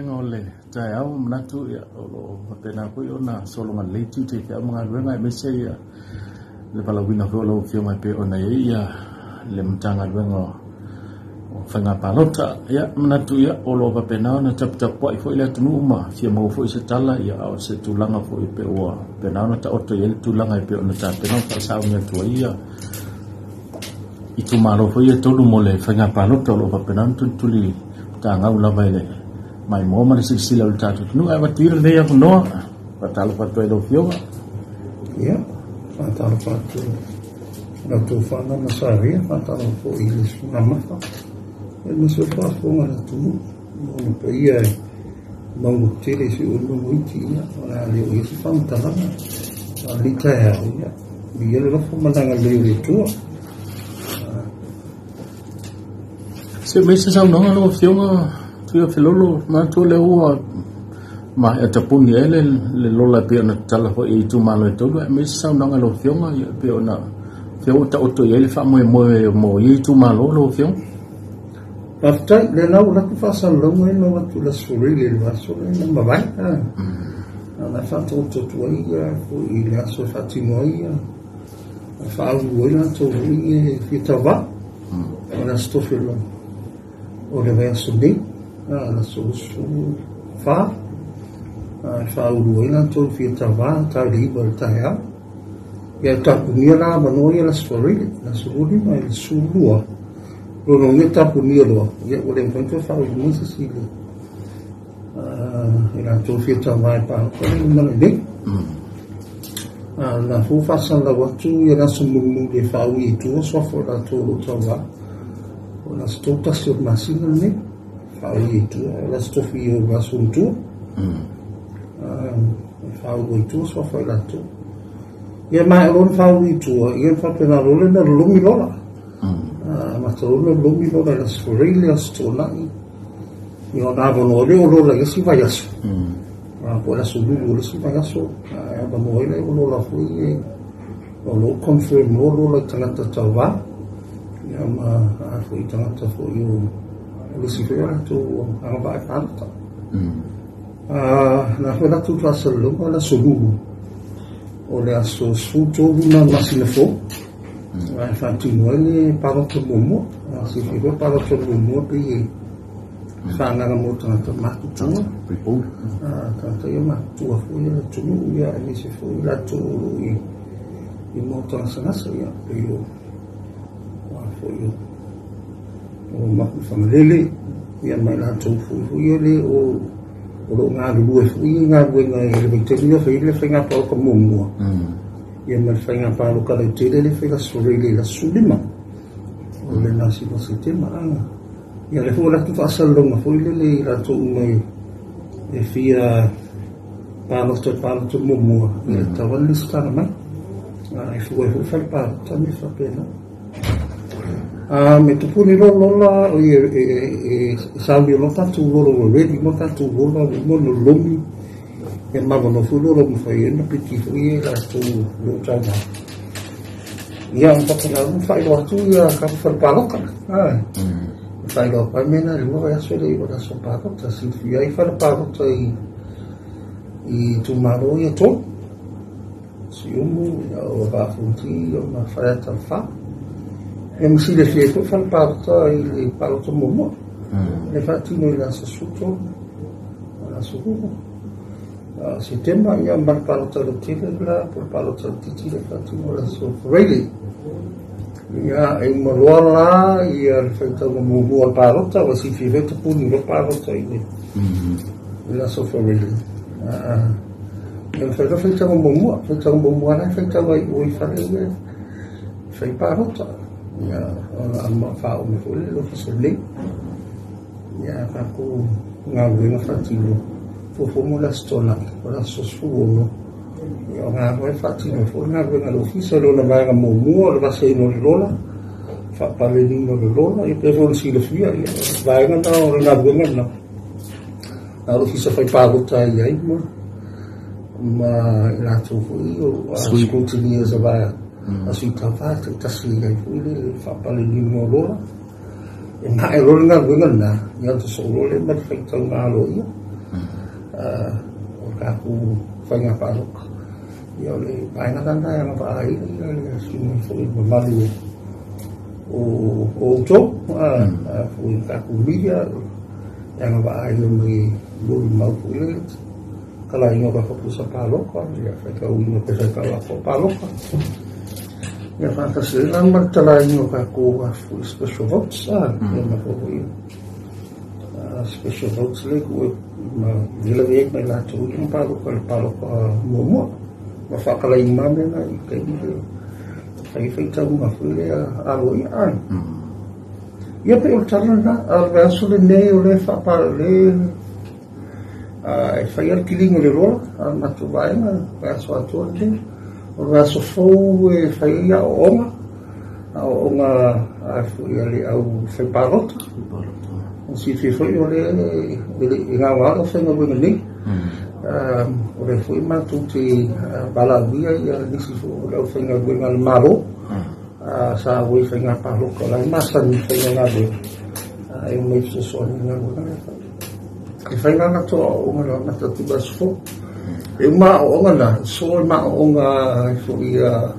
O le taeao manatu o lo o faapena foi ona sologa lelei tiute i feau ma galuega, aemaise le valaauina foi o lau Afioga e pei ona i ai le Matagaluega o Faiga Palota. Ia, manatu o lo o faapena ona taputapuai foi le atunuu ma fia maua foi se tala, a o se tulaga foi pe ua faapena ona taoto i ai le tulaga e pei ona tapena ma faasauni atu ai itumalo foi ia tolu mo le faiga palota o lo o faapena ona tulituli matagau lava i le maimoa ma le silasila o le tatou atunuu. Ae avatu ia lenei avanoa, faatalofa atu ai lau Afioga. Ia, faatalofa atu i lau tofa ma Salia, faatalofa foi i le susuga Mafa, aemaise o le faafofoga a le atunuu ma ona paia e mauga tele i si ou nuu iti. Ia, o le a le oo i ai se faamatalaga. A o lenei taeao, ia, viia le alofa ma le agalelei o le Atua. Se mai se saunoaga lau Afioga Tuiafelolo, manatu lea ua maea tapuni ai le lola e pei ona tatala foi i itumalo e tolu, aemaise se saunoaga lau Afioga e pei ona fea ua taoto i ai le faamoemoe mo ia itumalo lau Afioga. Faafetai, lea la ua latou faasalalauga ia na o atu i le Aso Faraile i le vaiaso lea na mavae. Na faataoto atu ai foi i le aso e faatino ai, e faaulu ai latou foi e fia tauva. O le Aso Tofi o le vaiaso nei, le aso 24, e faaulu ai latou fia tauva tai le 9 i le taeao. Ia, tapunia la avanoa ia le Aso Faraile, le aso 25 i le 12. Lona uiga tapunia loa, ia ua le mafai ona toe faaulu mai se isi i latou fia tauva e palota le lumanai nei. Na foi faasalalau atu ia le aso mulimuli e faaui i tua suafa o latou o lo o tauva. O le aso 31 o le masina lenei, faaui i tua, o le Aso Tofi o le aso matua. E faaulu ai tua suafa i latou. Ia maea loa ona faaulu i tua, ia faapena loa lea ona lolomi lola. Amata loa ona lolomi lola i le Aso Faraile, Aso Toonai, ia ona avanoa lea o lola i isi vaiaso. Po o le Aso Lulu o le isi vaiaso, e avanoa ai lea o lola foi e o lo o confirm loa lola i tagata tauva. Ia ma foi tagata foi o le isi foi o latou agavaa e palota. Na foi latou faasalalauga le Aso Lulu, o le aso 13 na masina fou, e faatino ai le palota muamua. Silafia foi palota muamua pei e faaagaaga mo tagata matutua. Tagata ia matutua foi le atunuu, ia aemaise foi latou o lo o i maota gasegase, ia pei o foi o Mapuifagalele, ia ma i latou foi ia le o lo o galulue foi i galuega i le vaitaimi o fai le faiga palota muamua. Ia ma le faiga palota lautele le fai Aso Faraile i le aso 15 o le masina o Setema. Ia le foi latou faasalalauga foi lele i latou uma e fia palota i palota muamua, ia tatau lava ona resitala mai. E fua ai foi fale palota ma mea faapena. Me tapuni loa lola, e sauni loa tatou lola ua ready loa tatou lola ua uma ona lolomi. Ia ma avanoa foi lola ua mafai ai ona piki foi e latou o lo o tauva. Ia, ona faapena ona faailoa atu ia tatou fale palota. Faailoa atu ai mea na i le 2 vaiaso le i o le aso palota. Silafia ai fale palota i itumalo ia tolu. Siumu, o Vaa o Fonoti, ma Faleata 4. Ia ma silafia ai foi fale palota i le palota muamua. Le faatino i le aso 13, o le Aso Lulu Setema, ia ma le palota lautele la, po o le palota laitiiti le faatino le Aso Faraile. Ia, e uma loa la ia le faitauga muamua o le palota, ua silafia foi tapuni loa palota i le Aso Faraile. Ia fai loa faitauga muamua, faitauga muamua la e faitau ai o i fale ia fai palota. Ia, ona faaoo mai foi le ofisa nei. Ia, tatou galuega faatino fuafua mo le Aso Toonai, o le aso 16. Ia, o galuega e faatino foi le galuega a le ofisa, lona vaega muamua o le vaseina o le lola, faapaleniina o le lola, ia pei foi ona silafia, ia, vaega na o le galuega lena. A o le ofisa fai palota ai ai ma i latou foi o scrutineers a vaega a sui tauva taitasi ai foi le faapaleniina o lola. E maea loa le galuega lena, ia ona sosoo loa lea ma le faitauga aloaia. O le tatou faiga palota. Ia o le vaega la lena e agavaa ai le sui foi mamalu o outou, foi le tatou media, e agavaa ai mai molimau foi le talaiga o tatou pusa palota, ia faitauina pe faitau atoa palota. Ia faatasi ai la ma le talaiga o tatou special votes, ia ma foi special votes le ku ma lavea ai mai latou i palota le palota muamua. Ma faatalaiga mea na i taimi le fai faitauga foi lea aloaia. Ia pei o le tala lena, a o le vaiaso lenei o le faapale e fai le kiliga o le lola a le matou vaega, vaiaso atoa lenei. O le vaiaso fou e fai ai aoaoga, aoaoga foi a le au faipalota. O silafia foi o le e gaogaoa le aufaigaluega nei. O lea foi matou te valaaulia ia nisi foi o le aufaigaluega a le Malo sa o i faiga palota, o la e masani i faiga galuega, e omai fesoasoani i galuega lea fai. E fai la latou aoaoga na amata atu i le aso fou. E uma aoaoga na, sosoo ai ma aoaoga foi a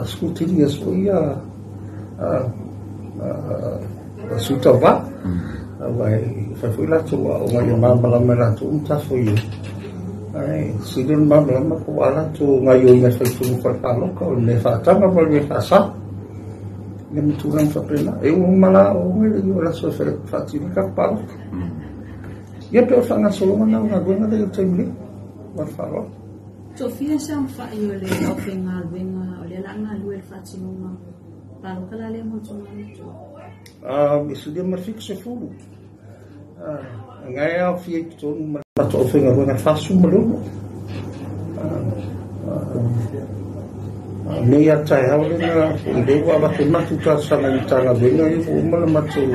scrutineers foi ia a sui tauva. Aua e fai foi latou aoaoga ia malamalama e latou matafaioi. Ae sili ona malamalama po o a latou gaoioiga e fai i totonu o fale palota, o le mea e faataga ma le mea e faasa. Ia ma tulaga faapena. E uma la aoaoga e le i oo i le aso e faatino ai tatou palota. Ia pei o le faagasologa lena o galuega lea i le taimi nei. Ma le faaaloalo. Toafia se aofai o le aufaigaluega o lea o le a galue i le faatinoga palota la lea mo itumalo i tua? E silia ma le 70. Na e aofia i totonu ma le matou aufaigaluega e 46. Nei a taeao lena foi lea ua avatu ai matou talosaga i Matagaluega ia ua uma na matou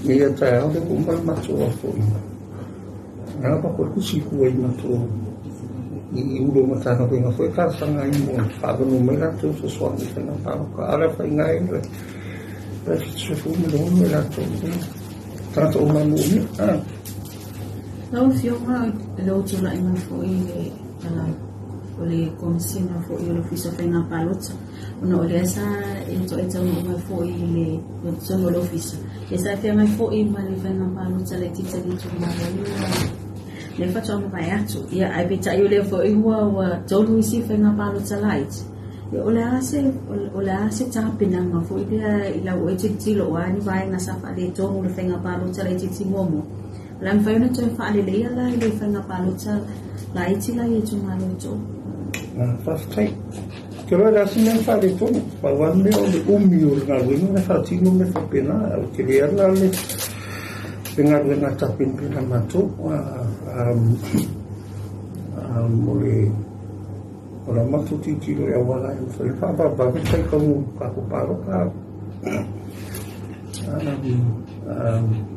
nei a taeao lea ua uma le matou foi na avatu ai tusi i tua i matou i Ofisa Sili o Matagaluega foi e talosaga ai mo faavanoa mai latou fesoasoani i faiga palota. A o le aofaiga ai le 76 e latou tagata uma e manaomia. Lau Afioga, lou tulai mai foi i le o le Komesina foi o le Ofisa o Faiga Palota, ona o lea sa e toe taunuu mai foi i le totonu o le ofisa, ia sa feagai foi ma le faiga palota laitiiti a le itumalo lea faatoa mavae atu. Ia ae peitai o lea foi ua tolu isi faiga palota laiti. Ia o le a se tapenaga foi lea i lau oe tilotilo o a ni vaega sa faaletonu le faiga palota laitiiti muamua. O le a mafai ona toe faaleleia la i le faiga palota laiti la i itumalo e tolu? Faafetai. Te loa le a se mea na faaletonu. Pau lava le mea o le umi o le galuega na faatino mea faapena. O tele lava la le galuega a tapenapena matou. Mo le o la matou tilotilo i auala e mafai ona faavavevave le faitauga o tatou palota. O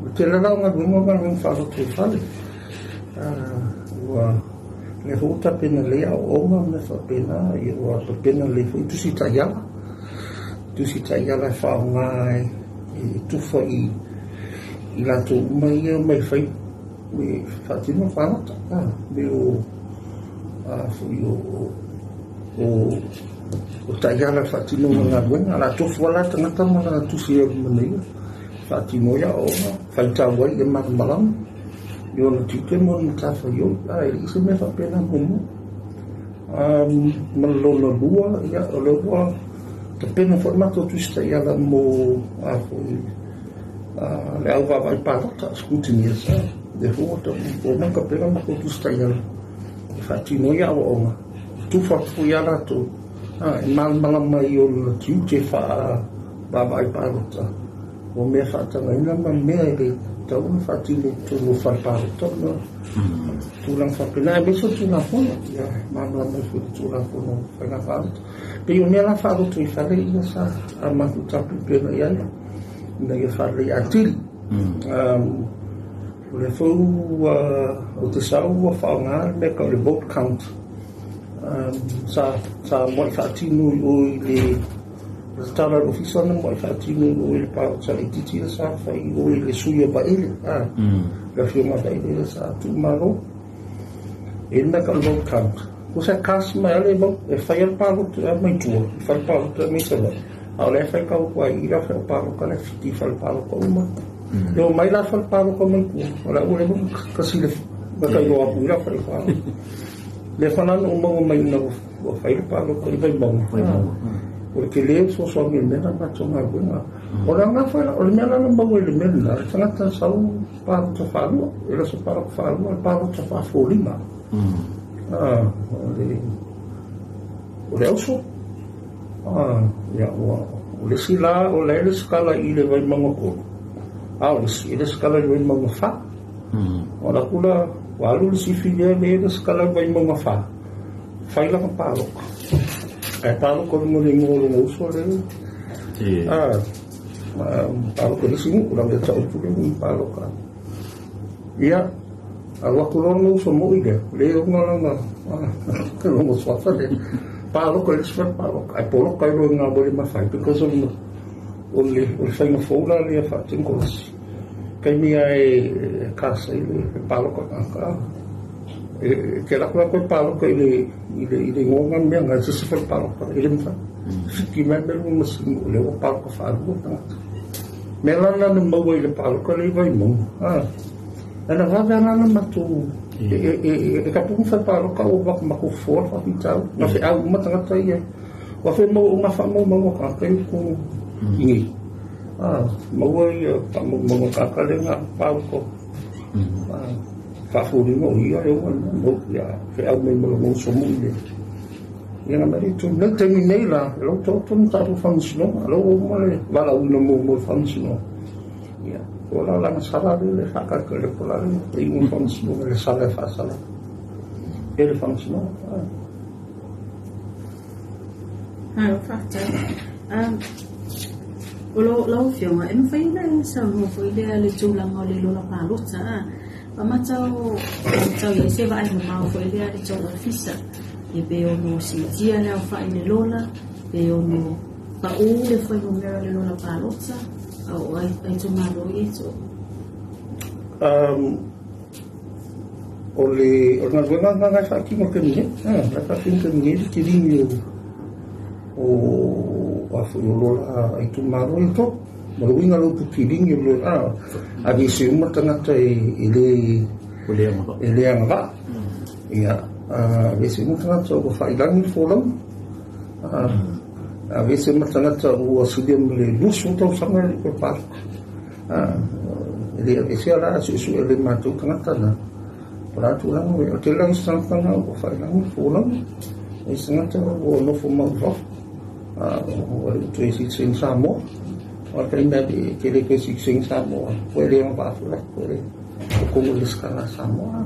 le tele la o galuega o galuega faalotoifale. Ua lea foi ua tapena lelei aoaoga ma mea faapena, ia ua tapena lelei foi tusi taiala. Tusi taiala e faaaoga e tufa i latou uma ia mai fai e faatino palota. Me o foi o taiala e faatino na galuega. La tofu ala tagata ma la tusi e luma nei faatino ai aoaoga, faitau ai ia malamalama i ona tiute ma ona matafaioi. E le i se mea faapena muamua. Ma le lona lua, ia o lea ua tapena foi le matou tusi taiala mo foi le au vaavaai palota, scrutineers. Lea foi ua uma ona tapena le matou tusi taiala e faatino ai aoaoga, tufa atu foi ia latou e malamalama i ona tiute faavaavaai palota o mea faatagaina ma mea e le tatau ona faatino i totonu o fale palota ma tulaga faapena, aemaise o le Tulafono, ia malamalama ai foi i le Tulafono o Faiga Palota. Pei o mea la faalotoifale ia sa a matou tapenapena i ai ina ia faalelei atili. O lea foi ua ou te sau ua faaaoga le mea tau le vote count. Sa muai faatino i o i le Le tatalo a le ofisa na muai faatino i o i le palota laitiiti lea sa fai i o i le sui o Vaele, le afioga a Vaele lea sa tuumalo. E i ai le mea e tau o le vote count. Tusa e cast mai lava le vote, e fai lava le palota e aumai i tua, e fai le palota e aumai i Savaii, a o la e faitau atu lava i i le afe au palota la e fiti i fale palota uma. E omai la fale palota mai tua, o la ua leva ona silafia, na tailoa atu i la fale palota. Lea fa la na ou maua mai ina ua fai le palota i Vaimauga. O le tele o le fesoasoani i le mea lena matou galuega. O le aoga foi la, o le mea la na maua i le mea lena, le tagata na sau palota faalua, e le o se palota faalua, o le palota faafoliga. O le auso, ia, ua, o le isi la, o la e resitala i le Vaimauga 3, a o le isi e resitala i le Vaimauga 4. O le atu la, ua alu le sifi lea le resitala i le Vaimauga 4, fai lana palota. Ae palota i luga o le igoa o lona uso lea, palota i le isi nuu, leaga e tau atu le nuu palota. Ia, alu atu loa lona uso moi lea, le ona lana, lona suafa lea, palota i le isi fale palota, ae poloka ai loa i ina ua le mafai, because o le faiga fou la lea faatekonolosi. Taimi lava e cast ai le palota o tagata, e te alu atu la toe palota i le igoa na mea na, se isi fale palota, e le mafai. Fiti mai mea luga masini, o lea ua palota faalua tagata. Mea la na maua i le palota lea i Vaimauga, e na vave ala na matou, e tapu ni fale palota ua matou fofoa le faafitauli, na feau uma tagata ia, ua fe maua uma faamaumauga o tagata ia i totonu i nei. Maua ia faamaumauga o tagata lea na palota. Faafoliga o ia e uma le mea, mau ia feau mai ma lona uso moi lea. Ia na mai le tonu. Nei taimi nei la, e lau taoto ni tatou faamasinoga, lau ua uma le valaauina muamua o le faamasinoga. Ia, o la lana sala lea le faakalikali po la le iuga o le faamasinoga, le sala e faasala e le faamasinoga. Malo faafetai. O lau afioga, e mafai ona e saunoa foi lea le tulaga o le lola palota. Pamata o tau i ai se vaai mamao foi lea le tou ofisa. Ia pe ono siitia le aofai le lola, pe ono pau le fuainumera o le lola palota, o ai itumalo ia e toa. O le galuega lena na e faatino i le taimi nei, na e faatino i le taimi nei le kilini o a foi o lola a itumalo ia tolu. Ma le uiga o le upu kilini o lola, aveese uma tagata e le agavaa. Ia, aveese uma tagata ua faailangi le folauga. Aveese uma tagata ua silia ma le 20 tausaga e le i toe palota. E le aveesea la, suesue e le matou tagata na. O la tulaga, o tele la isi tagata na ua faailangi le folauga. O isi tagata ua nofo mau i fafo. Ua le toe sitiseni Samoa. O le taimi e te le toe sitiseni Samoa, ua e le agavaa foi la toe le totonu o le resitala a Samoa.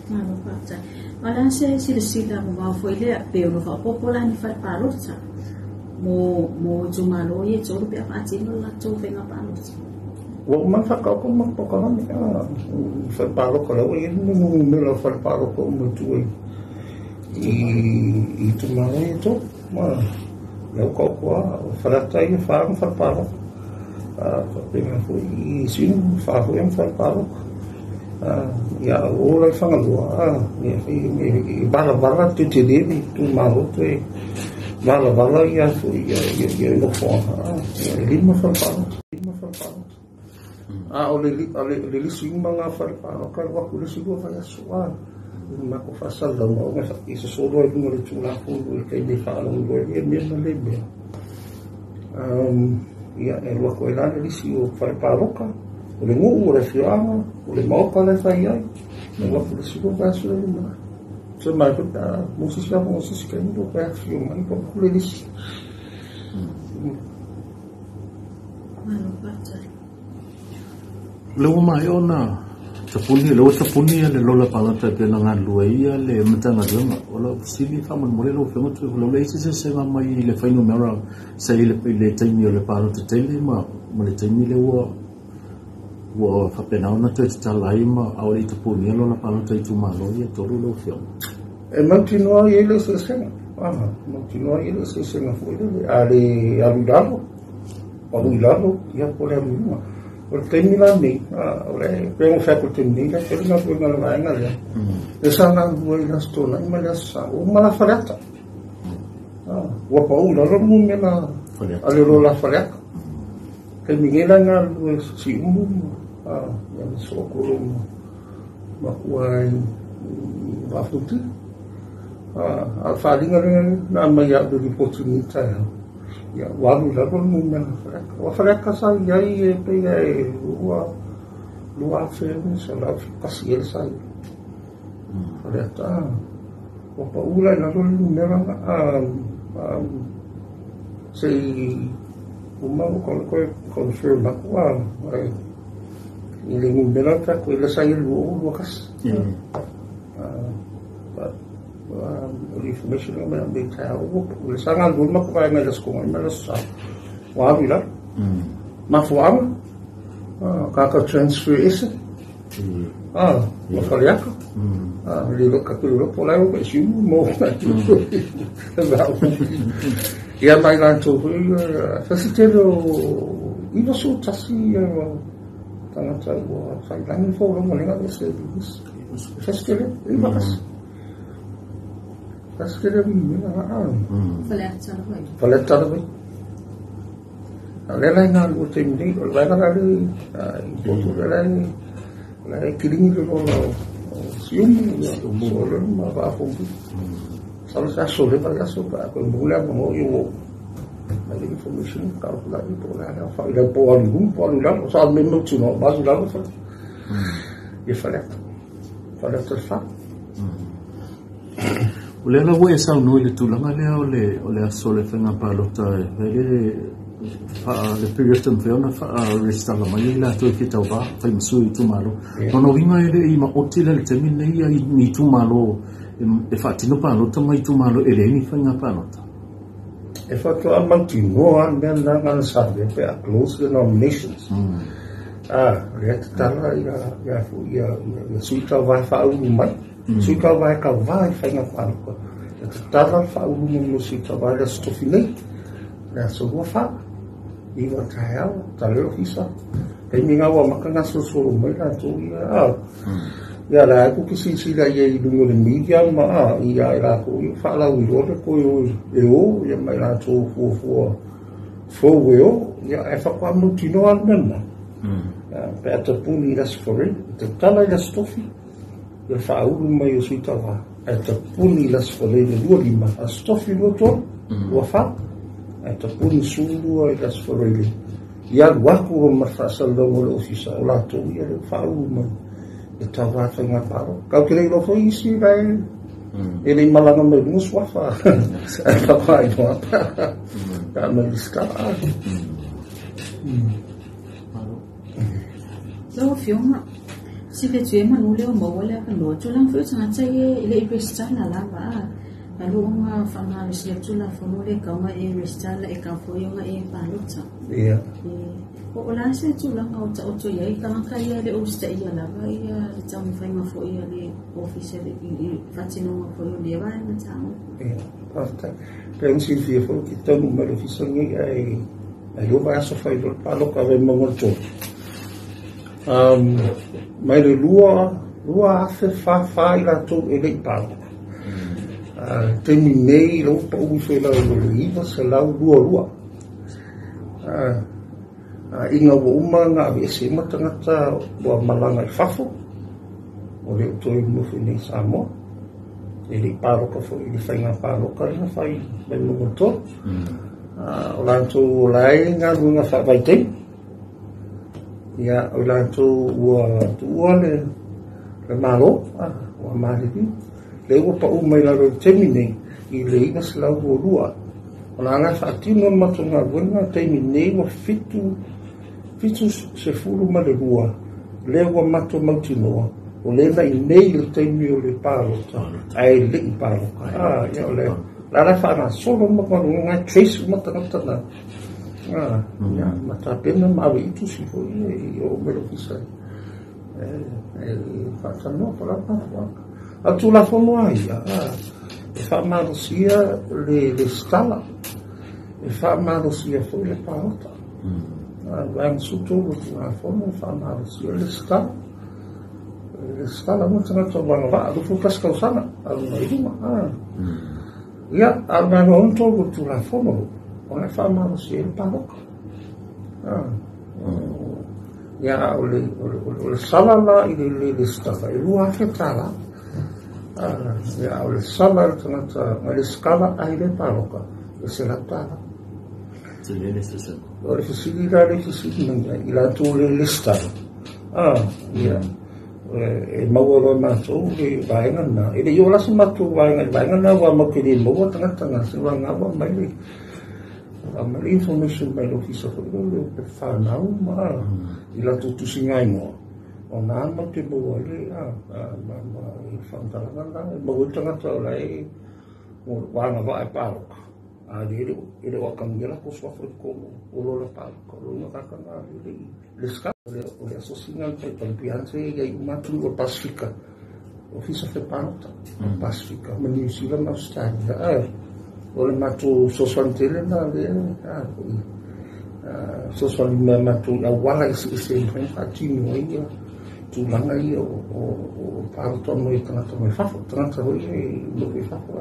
Malo faafetai. O le a se silasila mamao foi lea, pe ono faaopoopo la ni fale palota mo itumalo ia e tolu pe a faatino le latou faiga palota. Ua uma ona faataoto le matou polokalame, i fale palota la ua i ai le numera o fale palota uma i tua i itumalo ia e tolu. La ua taoto lava, o Faleata ia 4 ona fale palota. Faapena foi i Siumu, 4 foi ona fale palota. Ia o la i Fagaloa, e valavala tetele le itumalo toe valavala ia foi ia nofoaga, e 5 fale palota. 5 fale palota. A o le lisi uma ngā fale palota, alu atu le isi 2 vaiaso, i matou faasalalauga ona e sosolo ai luga o le Tulafono i taimi e faalogologo ai lea mea ma le mea. Ia, e alu atu ai la le lisi o fale palota, o le nuu, o le afioaga, o le maota la e fai ai, e alu atu le isi 2 vaiaso le lumanai. So mai foi pe a mo sisi lava o sisi taimi po pe afio mai po le lisi. Malo faafetai. Le ua maea ona tapuni, le ua tapuni le lola palota e pei ona galulue ai ia le Matagaluega. O lau fesili faamolemole lau Afioga Tuifolau, le ai se sesega mai i le fuainumera sa i le taimi o le palota tele ma le taimi lea ua faapena ona toe tatala ai ma a o le i tapunia lola palota i itumalo ia e tolu lau Afioga. E mautinoa i ai le eseesega. Mautinoa i le eseesega foi lele. A le alu i lalo, alu i lalo, ia po o le alu i luga. O le taimi la nei, o le pei ona fai atu i le taimi nei, la e tele galuega a le vaega lea. Lea sa galulue ai i le Aso Toonai ma le Aso Sa, ua uma la Faleata. Ua pau i lalo le numera a le lola Faleata. Taimi nei la e galulue i Siumu ma ia ma Sootolo ma tua i Vaafuti. A o le faaaliga lea na aumai ia au i le lipoti i lenei taeao, ia ua alu i lalo le numera a Faleata. Aua Faleata sa i ai e pei lava e 2,671 ea le sa i ai. Faleata, ua pau la i lalo le numera se i uma ua toe confirm atu i le numera na fai atu ai lea sa i ai i le 2021. But o le information na aumai nei taeao, ua lea sa galulue le matou vaega i le Aso Toonai ma le Aso Sa, ua alu i lalo. Mafuaaga, tagata transfer ese, ma Faleata, le iloa tatou le iloa po o le a e oo mai i Siumu ma oo mai ia ma i latou foi, se tele o 91 tagata ua failangi folauga lea na aveese ai le lisi. Se tele, 91. Se tele o numera. Faleata lava. Faleata lava. A lea la e galulue i le taimi nei, o le vaega la lea i Upoto lea la e kiligi le lola o Siumu, ia, Soolo ma Vaafumatuli. Masalo se aso leva le aso pe a toe maua le avanoa, ia ua mai le information ka o la i po o le a le aofai po o alu i luga po o alu i lalo. Sa mea mautinoa ua alu i lalo fale. Ia Faleata. Faleata le 4. O lea la ua e saunoa i le tulaga lea o le aso o le faiga palota e fai le le period e mafai ona faa-resitala mai ai latou e fia tauva fai ma sui o itumalo. Lona uiga e le i maoti la i le taimi lenei ni itumalo e faatino palota ma itumalo e leai ni faiga palota. E faatoa mautinoa lava le mea lena na ona survey pe a close the nominations. Lea tatala ia ia sui tauva e faaulu mai. Sui tauva e tauva i faiga palota. E tatala le faaulu mai o sui tauva i le Aso Tofi nei, le aso 24, 9 taeao, tala le ofisa. Taimi na ua amata gasolosolo mai latou ia. Ia la e te silasila i ai i luga o le media ma ia i latou ia faalauiloa le toe o e o ia ma i latou fuafua fou e o, ia e faatoa mautinoa le mea lena. Pe a tapuni i le Aso Faraile, tatala i le Aso Tofi, ia faaulu mai o sui tauva, ae tapuni i le Aso Faraile 25, Aso Tofi 23, 24, ae tapuni 12 i le Aso Faraile. Ia alu atu ma le faasalalauga o le ofisa o latou ia lea ua faaulu mai e tauva i faiga palota. Tatou te le iloa foi isi la e le i malaga mai luga suafa. Ae faatoa iloa pe a aumai lesitala. Lau Afioga, silafia manu lea ua maua le avanoa, tulaga foi o tagata ia e le i resitala lava. Alu ona faamalosia Tulafono lea e tatau ona e resitala e tatau foi ona e palota. Ia. O le a se tulaga o taoto i ai tagata ia e le o usitaia lava ia le taumafaiga foi a le ofisa i le faatinoga foi o lea vaega taua. Ia, faafetai. Pei ona silafia foi, ou te taunuu mai i le ofisa lenei ae 2 vaiaso fai loa le palota a Vaimauga 3. Mai le 2044 i latou e le i palota. Taimi nei, ua pau ifo i lalo o le 922. Ina ua uma ona aveese uma tagata ua malaga i fafo, o le o toe nofo i nei i Samoa, e le i palota foi i le faiga palota lea na fai Vaimauga 3. O latou o la e galuega faavaitaimi. Ia, o latou ua tuua le Malo, ua maliliu. Lea ua pau mai lalo i le taimi nei i le 922. O la e faatino le matou galuega taimi nei ua 72 lea ua matou mautinoa o lea na i nei i le taimi o le palota ae le i palota. Ia o le la faagasolo le matou galuega e trace uma tagata na. Ia, ma tapena ma ave i tusi foi i oo mai le ofisa e faatalanoa po o le a le mafuaaga. A o le Tulafono lava ia, E faamalosia le lesitala, e faamalosia foi le palota. Vaega 13 o le Tulafono e faamalosia le lesitala. Lesitala uma tagata ua agavaa 21 tausaga alu ai i luga. Ia, a o le vaega 63 o le Tulafono, ona e faamalosia ai le palota. Ia, o le sala la i le lesitala e $2,000. Ia, o le sala le tagata na lesitala ai le palota e $100. O le fesili la le fesili mai i latou le lesitala. Ia, e maua loa matou le vaega lena. E le i oo la se matou vaega i le vaega lena, ua matou te le maua tagata na se vaega ua mai le information mai le ofisa foi lea o le whanau ma i latou tusiga igoa. O nā mau te maua le whantalanga la, e maua i tagata o la e wānga waa e pāloka. A le e le wakangia la ko suafa i totonu o lola pāloka. O lona kakanga le le ska o le asosiga le paipalipianse ia i uma atu o Pasifika. Ofisa fe pālota. Pasifika ma New Zealand ma Australia. O le matou sosoani tele na le sosoani mea matou auala eseese e mafai ona faatino ai ia tulaga ia o palota mai tagata mai fafo, tagata foi e nofo i fafo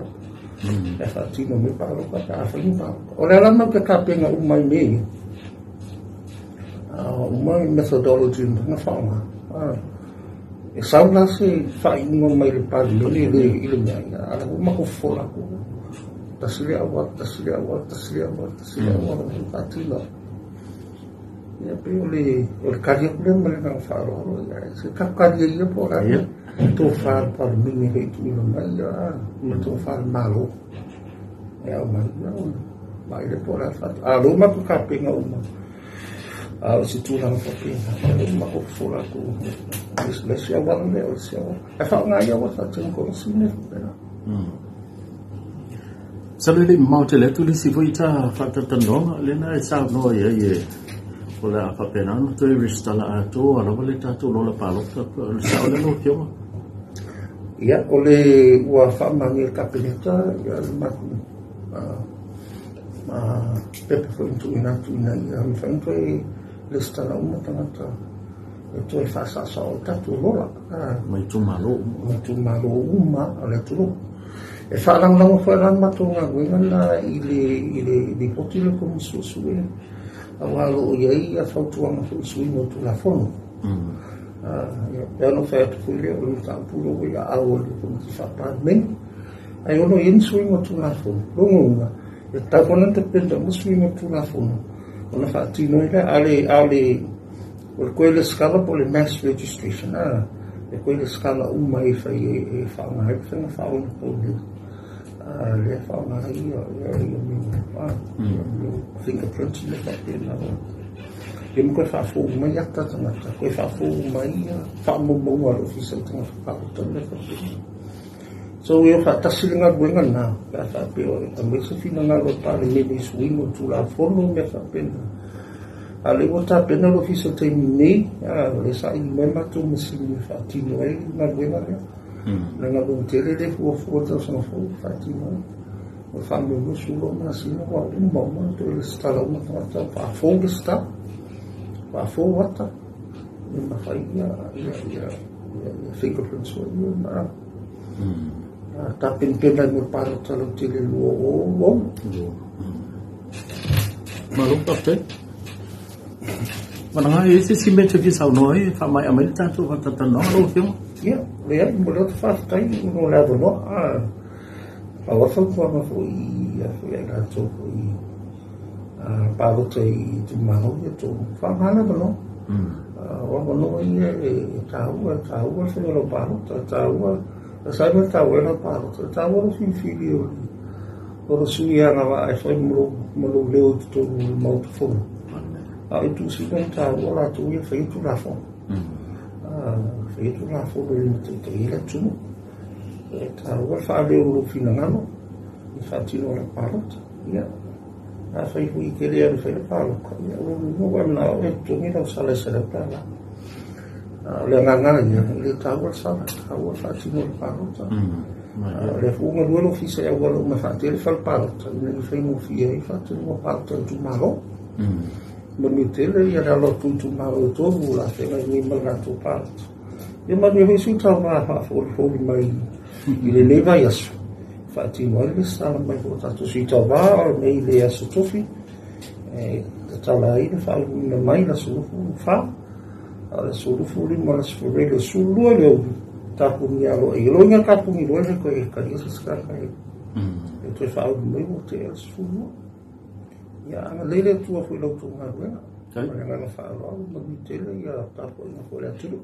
e faatino mai palota pe afai ni palota. O le ala mau te tapenaga uma i mea ia, uma i methodology ma faaaoga. E sau la se faaiuga mai le Palemene i le mea ia, a la ua matou fofola atu. Tasi le auala, tasi le auala, tasi le auala, tasi le auala, o faatino. Ia, pei o le kali atu lea ma le agaga faaaloalo. Ia, se tatou kali ia po o le a tofa le Palemene e tuuina mai ia, ma tofa le Malo. E au mai ia, mai le po o le a faatino. A lea ua matou tapena uma. A o se tulaga faapena, o lea ua matou fofola atu. Le isi auala lea, o le isi auala. E faaaoga ia ua faatino kolosi mea faapena. Salo le mamao tele atu le isi foi ta faatatalanoaga lena e saunoa i ai e o le a faapena ona toe resitala atoa lava le tatou lola palota. O le sao lea lau Afioga? Ia, o le ua faamagia le Kapeneta ia le matou pepa foi na tuuina atu ina ia mafai ona toe lesitala uma tagata e toe faasaosao le tatou lola. Mai itumalo uma. Mai itumalo uma o le atunuu. E faalagolago foi la matou galuega na i le lipoti le Komisi Suesue, aua o lo o i ai ia fautuaga foi i suiga o Tulafono. Ia, pe ono fai atu foi lea o le mataupu lea ua i aao o le Komiti Faa-Palemene. Ai ono i ai ni suiga o Tulafono. Lona uiga, e tatau foi ona tapena uma suiga o Tulafono ona faatino ai lea. A o le o le koe lesitala po o le mass registration, e koe lesitala uma e fai e faaaoga ai le faiga faaonaponei. Lea faaaoga ai ia mea fingerprints mea faapena. Ia ma koe faafou mai ata tagata, koe faafou mai ia faamaumauga a le ofisa i tagata palota mea faapena. So ia faatasi le galuega lena, pe a faapea e aumai se finagalo o le Palemene i suiga o Tulafono mea faapena. A o lea ua tapena le ofisa i le taimi nei, o lea saili mai matou masini e faatino ai le galuega lea. Le galuega tele lea fuafua tausaga fou e faatino ai. O le faamoemoe 12 masina ua uma uma toe lesitala uma tagata, faafou lesitala, faafou ata, ia ma fai ia fingerprints foi ia ma tapenapena ai mo le palota lautele 2026. Malo faafetai. Malaga e se isi mea e te fia saunoa ai e faamaea mai le tatou faatatalanoaga lau Afioga? Ia, leai, mo le atu faafetai mo le avanoa. Pau a fautuaga foi ia foi ai latou foi palota i itumalo ia tou faaaoga le avanoa. O avanoa ia e taua, e taua le faiga o lau palota, e taua, e sa mea taua ai lau palota, e taua le filifili o le sui agavaa e fai ma lou leo i totonu o le Maota Fono. A o i tuusina ona taua latou ia faia Tulafono. Faia Tulafono e limataitaiina ai le atunuu. E taua le faaleo o lou finagalo i faatino lau palota. Ia, afai foi e te le alu e fai le palota, ia o lona uiga ua e manao e totogi lau sala e $100. A o le agaga ia, e le taua le sala, e taua le faatino o le palota. O lea foi ua galue le ofisa i auala uma e faatele fale palota ina ia faigofie ai faatinoga o palota i itumalo. Manuia tele ia le alo atu i itumalo e 3 o le a feagai nei ma le latou palota. Ia manuia foi sui tauva faafolifoli mai i lenei vaiaso faatino ai le resitala mai foi o tatou sui tauva o nei le aso Tofi e tatala ai le faauuina mai le aso 24, a o le aso 25 o le aso Faraile 12 i le aoauli tapunia aloaia. O lona uiga e tapuni loa e le toe talia se isi tagata e toe faaulu mai ua tea le 12. Ia agalelei le Atua foi i la outou galuega. Ma le agaga faaaloalo, manuia tele ia tapuaiga foi a le atunuu.